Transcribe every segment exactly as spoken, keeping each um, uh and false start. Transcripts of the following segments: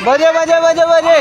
बजे, बजे, बजे, बजे।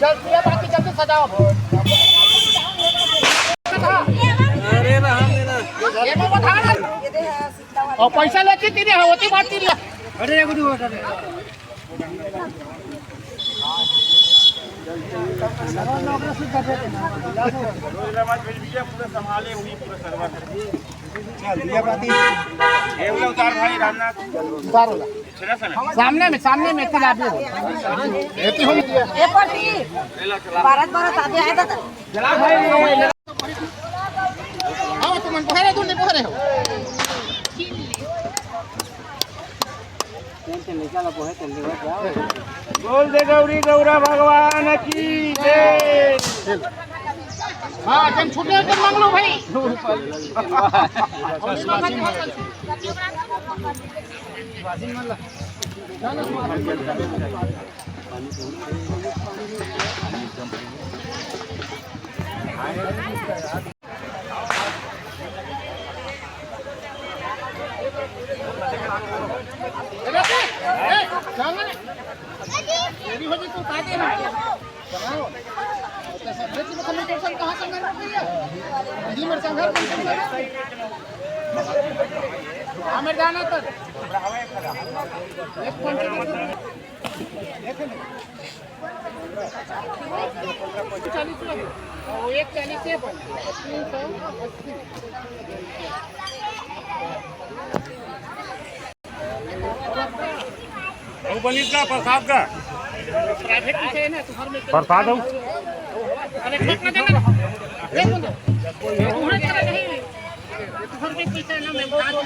जल्दी, ये बाकी जल्दी सजाओ। अरे राम देना। ये मत उठा ना। और पैसा लेती तेरी है, होती बात तेरी है। अरे, गुडू, अरे। पूरा संभाले हुई, पूरा सर्वर। चल, ये बात ही। ये उतार भाई, रामनाथ। उतार वाला। सामने में, सामने में, इतनी आदमी हो। इतनी हो। ए पति, भारत, भारत आगे आया था। आओ, तुम पोहरे, तुम नहीं पोहरे हो। बोल दे गौरी गौरा भगवान की जय। हाँ, जन छुट्टे, जन मांग लो भाई। चालीस रुपये। वो एक चालीस है, तीन सौ अस्सी। वो बनिस का प्रसाद का? प्राइवेट में है ना, तुम्हारे में प्रसाद हो? अरे, कितना देना? एक मिनट। तुम्हारे तरह नहीं। तुम्हारे में पैसा है ना, मैं बता दूँ।